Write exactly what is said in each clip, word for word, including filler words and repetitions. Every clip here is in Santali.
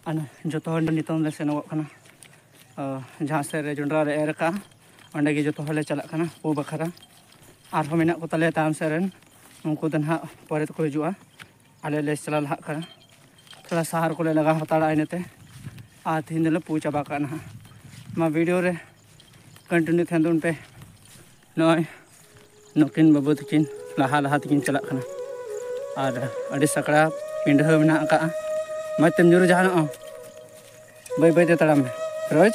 ᱟᱨ ᱡᱚᱛᱚ ᱦᱚᱲ ᱱᱤᱛᱚᱝ ᱞᱮ ᱥᱮᱱᱚᱜᱚᱜ ᱠᱟᱱᱟ᱾ ᱟᱨ ᱡᱟᱦᱟᱸ ᱥᱮᱫ ᱨᱮ ᱡᱚᱸᱰᱨᱟ ᱞᱮ ᱮᱨ ᱟᱠᱟᱫᱼᱟ, ᱚᱸᱰᱮ ᱜᱮ ᱡᱚᱛᱚ ᱦᱚᱲ ᱞᱮ ᱪᱟᱞᱟᱜ ᱠᱟᱱᱟ ᱯᱩ ᱵᱟᱠᱷᱨᱟ᱾ ᱟᱨᱦᱚᱸ ᱢᱮᱱᱟᱜ ᱠᱚ ᱛᱟᱞᱮᱭᱟ ᱛᱟᱭᱚᱢ ᱥᱮᱫ ᱨᱮᱱ, ᱩᱱᱠᱩ ᱫᱚ ᱱᱟᱦᱟᱜ ᱯᱚᱨᱮ ᱛᱮᱠᱚ ᱦᱤᱡᱩᱜᱼᱟ᱾ ᱟᱞᱮ ᱞᱮ ᱪᱟᱞᱟᱣ ᱞᱟᱦᱟᱜ ᱠᱟᱱᱟ, ᱛᱷᱚᱲᱟ ᱥᱟᱦᱟᱨ ᱠᱚᱞᱮ ᱞᱟᱜᱟᱣ ᱦᱟᱛᱟᱲᱟ ᱤᱱᱟᱹᱛᱮ᱾ ᱟᱨ ᱛᱮᱦᱮᱧ ᱫᱚᱞᱮ ᱯᱩ ᱪᱟᱵᱟ ᱠᱟᱜᱼᱟ ᱱᱟᱦᱟᱜ᱾ ᱱᱚᱣᱟ ᱵᱷᱤᱰᱤᱭᱳ ᱨᱮ ᱠᱚᱱᱴᱤᱱᱤᱭᱩ ᱛᱟᱦᱮᱱ ᱛᱟᱵᱚᱱ ᱯᱮ᱾ ᱱᱚᱜᱼᱚᱭ ᱱᱩᱠᱤᱱ ᱵᱟᱹᱵᱩ ᱛᱟᱹᱠᱤᱱ ᱞᱟᱦᱟ ᱞᱟᱦᱟ ᱛᱮᱠᱤᱱ ᱪᱟᱞᱟᱜ ᱠᱟᱱᱟ᱾ ᱟᱨ ᱟᱹᱰᱤ ᱥᱟᱠᱲᱟ ᱯᱤᱸᱰᱷᱟᱹ ᱢᱮᱱᱟᱜ ᱟᱠᱟᱫᱼᱟ᱾ ᱢᱚᱡᱽ ᱛᱮᱢ ᱧᱩᱨᱩ ᱡᱟᱦᱟᱱᱚᱜᱼᱟ᱾ ᱵᱟᱹᱭ ᱵᱟᱹᱭ ᱛᱮ ᱛᱟᱲᱟᱢ ᱢᱮ ᱨᱳᱡᱽ,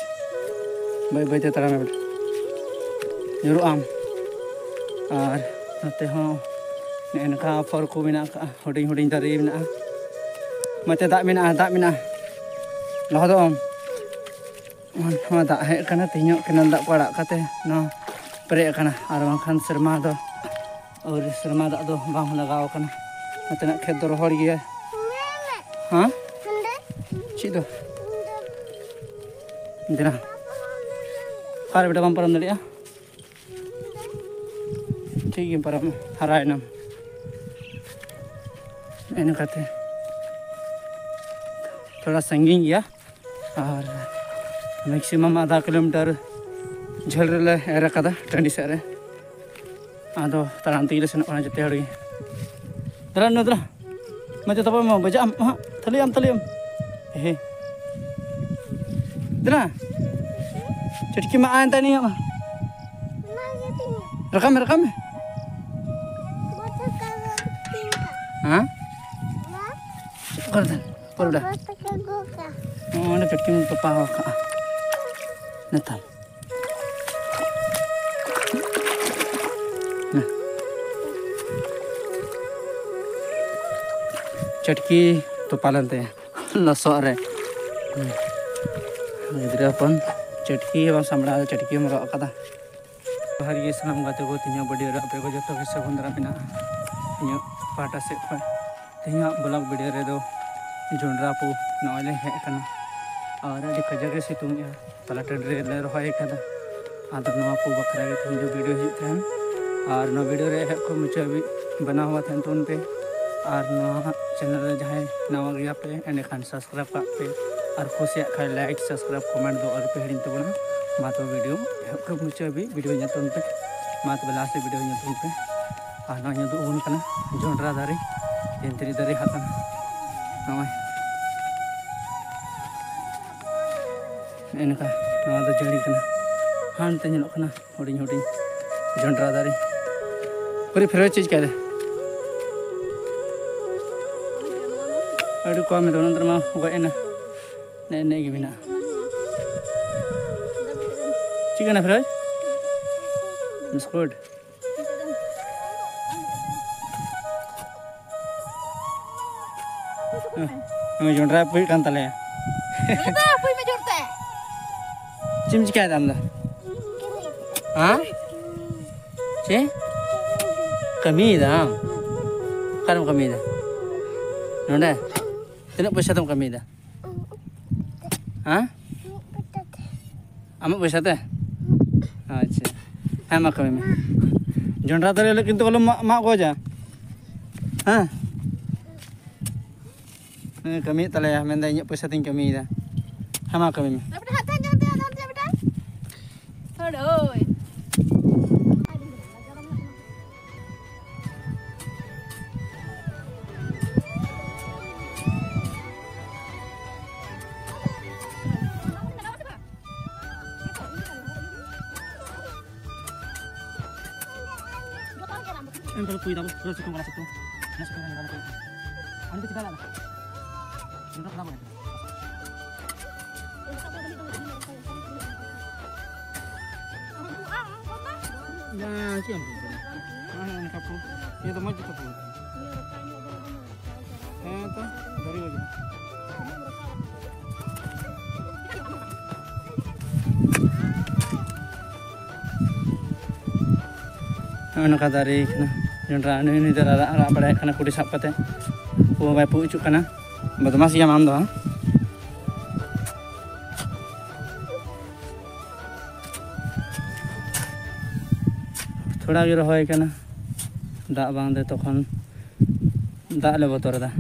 ᱵᱟᱹᱭ ᱵᱟᱹᱭ ᱛᱮ ᱛᱟᱲᱟᱢ ᱢᱮ ᱵᱮᱴᱟ, ᱧᱩᱨᱩᱜ ᱟᱢ᱾ ᱟᱨ ᱱᱚᱛᱮ ᱦᱚᱸ ᱱᱮᱜᱼᱮ ᱱᱚᱝᱠᱟ ᱟᱯᱷᱚᱨ ᱠᱚ ᱢᱮᱱᱟᱜ ᱟᱠᱟᱫᱼᱟ, ᱦᱩᱰᱤᱧ ᱦᱩᱰᱤᱧ ᱫᱟᱨᱮ ᱢᱮᱱᱟᱜᱼᱟ᱾ ᱢᱚᱡᱽ ᱛᱮ ᱫᱟᱜ ᱢᱮᱱᱟᱜᱼᱟ, ᱫᱟᱜ ᱢᱮᱱᱟᱜᱼᱟ, ᱞᱚᱦᱚᱫᱚᱜ ᱟᱢ᱾ ᱱᱚᱣᱟ ᱫᱟᱜ ᱦᱮᱡ ᱠᱟᱱᱟ, ᱛᱮᱦᱮᱧᱚᱜ ᱠᱮᱱᱮᱞ ᱫᱟᱜ ᱠᱚ ᱟᱲᱟᱜ ᱠᱟᱛᱮ ᱱᱚᱣᱟ ᱯᱮᱨᱮᱡ ᱟᱠᱟᱱᱟ, ᱟᱨ ᱵᱟᱝᱠᱷᱟᱱ ᱥᱮᱨᱢᱟ ᱫᱚ ᱟᱹᱣᱨᱤ, ᱥᱮᱨᱢᱟ ᱫᱟᱜ ᱫᱚ ᱵᱟᱝ ᱞᱟᱜᱟᱣ ᱟᱠᱟᱱᱟ᱾ ᱱᱚᱛᱮᱱᱟᱜ ᱠᱷᱮᱛ ᱫᱚ ᱨᱚᱦᱚᱲ ᱜᱮᱭᱟ᱾ ᱦᱮᱸ? ᱪᱮᱫ ᱫᱚ? ᱫᱮᱞᱟ᱾ ᱚᱠᱟᱨᱮ ᱵᱮᱴᱟ ᱵᱟᱢ ᱯᱟᱨᱚᱢ ᱫᱟᱲᱮᱭᱟᱜᱼᱟ? ᱴᱷᱤᱠ ᱜᱮᱢ ᱯᱟᱨᱚᱢᱚᱜᱼᱟ, ᱦᱟᱨᱟᱭᱮᱱᱟᱢ᱾ ᱤᱱᱟᱹ ᱠᱟᱛᱮ ᱛᱷᱚᱲᱟ ᱥᱟᱺᱜᱤᱧ ᱜᱮᱭᱟ᱾ ᱟᱨ ᱢᱮᱠᱥᱤᱢᱟᱢ ᱟᱫᱷᱟ ᱠᱤᱞᱳᱢᱤᱴᱟᱨ ᱡᱷᱟᱹᱞ ᱨᱮᱞᱮ ᱮᱨ ᱟᱠᱟᱫᱟ, ᱴᱟᱺᱰᱤ ᱥᱮᱫ ᱨᱮ᱾ ᱟᱫᱚ ᱛᱟᱲᱟᱢ ᱛᱮᱜᱮ ᱞᱮ ᱥᱮᱱᱚᱜ ᱠᱟᱱᱟ ᱡᱚᱛᱚ ᱦᱚᱲ ᱜᱮ᱾ ᱫᱮᱞᱟ ᱱᱩ ᱫᱮᱞᱟ, ᱢᱟ ᱡᱚᱛᱚ ᱦᱚᱲ ᱢᱟ ᱵᱟᱡᱟᱜ ᱟᱢ ᱦᱟᱸᱜ, ᱛᱷᱟᱹᱞᱤᱜ ᱟᱢ, ᱛᱷᱟᱹᱞᱤᱜ ᱟᱢ᱾ ᱦᱮᱸ, ᱫᱮᱞᱟ᱾ ᱪᱟᱹᱴᱠᱤ ᱢᱟ ᱟᱭ ᱛᱟᱭ ᱱᱤᱭᱟᱹ ᱢᱟ᱾ ᱨᱟᱠᱟᱵ ᱢᱮ, ᱨᱟᱠᱟᱵ ᱢᱮ᱾ ᱦᱮᱸ? ᱚᱠᱟᱨᱮ ᱛᱟᱦᱮᱱ? ᱚᱠᱟᱨᱮ ᱵᱮᱴᱟ? ᱚᱸᱰᱮ ᱪᱟᱹᱴᱠᱤᱢ ᱛᱚᱯᱟ ᱟᱠᱟᱜᱼᱟ᱾ ᱱᱮᱛᱟᱨ᱾ ᱪᱟᱹᱴᱠᱤ ᱛᱚᱯᱟ ᱞᱮᱱ ᱛᱟᱭᱟ ᱞᱚᱥᱚᱫ ᱨᱮ᱾ ᱜᱤᱫᱽᱨᱟᱹ ᱦᱚᱯᱚᱱ ᱪᱟᱹᱴᱠᱤ ᱵᱟᱢ ᱥᱟᱢᱵᱲᱟᱣ, ᱪᱟᱹᱴᱠᱤᱢ ᱨᱚᱜ ᱟᱠᱟᱫᱟ᱾ ᱡᱚᱦᱟᱨ ᱜᱮ ᱥᱟᱱᱟᱢ ᱜᱟᱛᱮ ᱠᱚ, ᱛᱮᱦᱮᱧᱟᱜ ᱵᱷᱤᱰᱤᱭᱳ ᱨᱮ ᱟᱯᱮ ᱠᱚ ᱡᱚᱛᱚ ᱜᱮ ᱥᱟᱹᱜᱩᱱ ᱫᱟᱨᱟᱢ ᱢᱮᱱᱟᱜᱼᱟ᱾ ᱤᱧᱟᱹᱜ ᱯᱟᱦᱴᱟ ᱥᱮᱫ ᱠᱷᱚᱱ ᱛᱮᱦᱮᱧᱟᱜ ᱵᱞᱚᱜ ᱵᱷᱤᱰᱤᱭᱳ ᱨᱮᱫᱚ ᱡᱚᱱᱰᱨᱟ ᱯᱩ ᱱᱚᱜᱼᱚᱭ ᱞᱮ ᱦᱮᱡ ᱟᱠᱟᱱᱟ, ᱟᱨ ᱟᱹᱰᱤ ᱠᱟᱡᱟᱠ ᱮ ᱥᱤᱛᱩᱝ ᱮᱜᱼᱟ᱾ ᱛᱟᱞᱟ ᱴᱟᱺᱰᱤ ᱨᱮᱞᱮ ᱨᱚᱦᱚᱭ ᱟᱠᱟᱫᱟ᱾ ᱟᱫᱚ ᱱᱚᱣᱟ ᱠᱚ ᱵᱟᱠᱷᱨᱟ ᱜᱮ ᱛᱮᱦᱮᱧ ᱫᱚ ᱵᱷᱤᱰᱤᱭᱳ ᱦᱩᱭᱩᱜ ᱛᱟᱦᱮᱱ, ᱟᱨ ᱱᱚᱣᱟ ᱵᱷᱤᱰᱤᱭᱳ ᱨᱮ ᱮᱦᱚᱵ ᱠᱷᱚᱱ ᱢᱩᱪᱟᱹᱫ ᱦᱟᱹᱵᱤᱡ ᱵᱮᱱᱟᱣ ᱦᱚᱸ ᱛᱟᱦᱮᱱ ᱛᱟᱵᱚᱱ ᱯᱮ᱾ ᱟᱨ ᱱᱚᱣᱟ ᱪᱮᱱᱮᱞ ᱨᱮ ᱡᱟᱦᱟᱸᱭ ᱱᱟᱣᱟ ᱜᱮᱭᱟ ᱯᱮ, ᱮᱸᱰᱮᱠᱷᱟᱱ ᱥᱟᱵᱥᱠᱨᱟᱭᱤᱵᱽ ᱠᱟᱜ ᱯᱮ᱾ ᱟᱨ ᱠᱩᱥᱤᱭᱟᱜ ᱠᱷᱟᱱ ᱞᱟᱭᱤᱠ, ᱥᱟᱵᱥᱠᱨᱟᱭᱤᱵᱽ, ᱠᱚᱢᱮᱱᱴ ᱫᱚ ᱟᱞᱚ ᱯᱮ ᱦᱤᱲᱤᱧ ᱛᱟᱵᱚᱱᱟ᱾ ᱢᱟ ᱛᱚᱵᱮ ᱵᱷᱤᱰᱤᱭᱳ ᱮᱦᱚᱵ ᱠᱷᱚᱱ ᱢᱩᱪᱟᱹᱫ ᱦᱟᱹᱵᱤᱡ ᱵᱷᱤᱰᱤᱭᱳ ᱧᱮᱞ ᱛᱟᱵᱚᱱ ᱯᱮ᱾ ᱢᱟ ᱛᱚᱵᱮ ᱞᱟᱥᱴ ᱨᱮ ᱵᱷᱤᱰᱤᱭᱳ ᱧᱮᱞ ᱛᱟᱵᱚᱱ ᱯᱮ᱾ ᱟᱨ ᱱᱚᱜᱼᱚᱭ ᱧᱩᱨᱩᱜ ᱟᱵᱚᱱ ᱠᱟᱱᱟ ᱡᱚᱱᱰᱨᱟ ᱫᱟᱨᱮ, ᱛᱤᱱ ᱛᱤᱨᱤᱡ ᱫᱟᱨᱮ ᱦᱟᱸᱜ ᱠᱟᱱᱟ᱾ ᱱᱚᱜᱼᱚᱭ ᱱᱮᱜᱼᱮ ᱱᱚᱝᱠᱟ, ᱱᱚᱣᱟ ᱫᱚ ᱡᱟᱹᱲᱤ ᱠᱟᱱᱟ, ᱦᱟᱱᱛᱮ ᱧᱮᱞᱚᱜ ᱠᱟᱱᱟ ᱦᱩᱰᱤᱧ ᱦᱩᱰᱤᱧ ᱡᱚᱱᱰᱨᱟ ᱫᱟᱨᱮ᱾ ᱯᱩᱨᱟᱹ ᱯᱷᱮᱨᱚᱡᱽ ᱪᱮᱫ ᱪᱤᱠᱟᱹᱭᱫᱟ? ᱟᱹᱰᱤ ᱠᱚᱢ ᱮᱫᱟ, ᱚᱱᱟ ᱢᱟ ᱜᱚᱡ ᱮᱱᱟ᱾ ᱱᱮᱜᱼᱮ ᱱᱮᱜᱼᱮ ᱜᱮ ᱢᱮᱱᱟᱜᱼᱟ᱾ ᱪᱮᱫ ᱠᱟᱱᱟ ᱯᱷᱮᱨᱚᱡᱽ? ᱵᱤᱥᱠᱩᱴ? ᱦᱮᱸ, ᱡᱚᱱᱰᱨᱟ ᱯᱩᱭᱩᱜ ᱠᱟᱱ ᱛᱟᱞᱮᱭᱟ᱾ ᱪᱮᱫ ᱮᱢ ᱪᱤᱠᱟᱹᱭᱮᱫᱟ ᱟᱢ ᱫᱚ? ᱦᱮᱸ? ᱪᱮᱫ? ᱠᱟᱹᱢᱤᱭᱮᱫᱟᱢ? ᱚᱠᱟᱨᱮᱢ ᱠᱟᱹᱢᱤᱭᱮᱫᱟ? ᱱᱚᱰᱮ? ᱛᱤᱱᱟᱹᱜ ᱯᱚᱭᱥᱟ ᱛᱮᱢ ᱠᱟᱹᱢᱤᱭᱮᱫᱟ? ᱦᱮᱸ? ᱟᱢᱟᱜ ᱯᱚᱭᱥᱟ ᱛᱮ? ᱟᱪᱪᱷᱟ᱾ ᱦᱮᱸ, ᱢᱟ ᱠᱟᱹᱢᱤ ᱢᱮ᱾ ᱡᱚᱱᱰᱨᱟ ᱫᱟᱨᱮ ᱦᱤᱞᱳᱜ ᱠᱤᱱᱛᱩ ᱟᱞᱚᱢ ᱢᱟᱜ, ᱢᱟᱜ ᱜᱚᱡᱟ᱾ ᱦᱮᱸ? ᱦᱮᱸ, ᱠᱟᱹᱢᱤᱭᱮᱫ ᱛᱟᱞᱮᱭᱟ, ᱢᱮᱱᱫᱟ ᱤᱧᱟᱹᱜ ᱯᱚᱭᱥᱟ ᱛᱤᱧ ᱠᱟᱹᱢᱤᱭᱮᱫᱟ᱾ ᱦᱮᱸ, ᱢᱟ ᱠᱟᱹᱢᱤ ᱢᱮ᱾ ᱦᱳᱭ᱾ ᱮᱱ ᱛᱟᱦᱞᱮ ᱯᱩᱭ ᱫᱟᱵᱚ, ᱯᱩᱨᱟᱹ ᱥᱤᱛᱩᱝ ᱠᱟᱱᱟ, ᱥᱤᱛᱩᱝ᱾ ᱚᱱᱟ ᱥᱤᱛᱩᱝ ᱠᱟᱱᱟ, ᱵᱟᱝ ᱯᱩᱭ᱾ ᱟᱹᱰᱤ ᱠᱤᱪᱷᱩ ᱫᱟᱜ ᱞᱟᱜᱟᱜᱼᱟ᱾ ᱡᱚᱛᱚ ᱠᱷᱟᱨᱟᱯ ᱠᱟᱱᱟ᱾ ᱵᱟᱝ, ᱪᱮᱫ ᱮᱢ ᱯᱩᱭ ᱠᱟᱱᱟ? ᱦᱮᱸ, ᱦᱮᱸ, ᱚᱱᱠᱟ ᱯᱩ-, ᱤᱭᱟᱹ ᱫᱚ ᱢᱚᱡᱽ ᱜᱮᱛᱚ ᱯᱩ᱾ ᱦᱮᱸ ᱛᱚ, ᱫᱟᱨᱮ ᱵᱟᱹᱱᱩᱜᱼᱟ᱾ ᱱᱚᱜᱼᱚᱭ ᱱᱚᱝᱠᱟ ᱫᱟᱨᱮ ᱠᱟᱱᱟ ᱡᱚᱱᱰᱨᱟ᱾ ᱱᱩᱭ, ᱱᱩᱭ ᱫᱚ ᱨᱟᱜ, ᱨᱟᱜ ᱵᱟᱲᱟᱭᱮᱫ ᱠᱟᱱᱟ ᱠᱩᱰᱤ ᱥᱟᱵ ᱠᱟᱛᱮ᱾ ᱯᱩ ᱦᱚᱸ ᱵᱟᱭ ᱯᱩ ᱦᱚᱪᱚᱜ ᱠᱟᱱᱟ᱾ ᱵᱚᱫᱢᱟᱥ ᱜᱮᱭᱟᱢ ᱟᱢ ᱫᱚ, ᱦᱮᱸ? ᱛᱷᱚᱲᱟ ᱜᱮ ᱨᱚᱦᱚᱭ ᱠᱟᱱᱟ, ᱫᱟᱜ ᱵᱟᱝ ᱫᱮ ᱛᱚᱠᱷᱚᱱ᱾ ᱫᱟᱜ ᱞᱮ ᱵᱚᱛᱚᱨ ᱮᱫᱟ᱾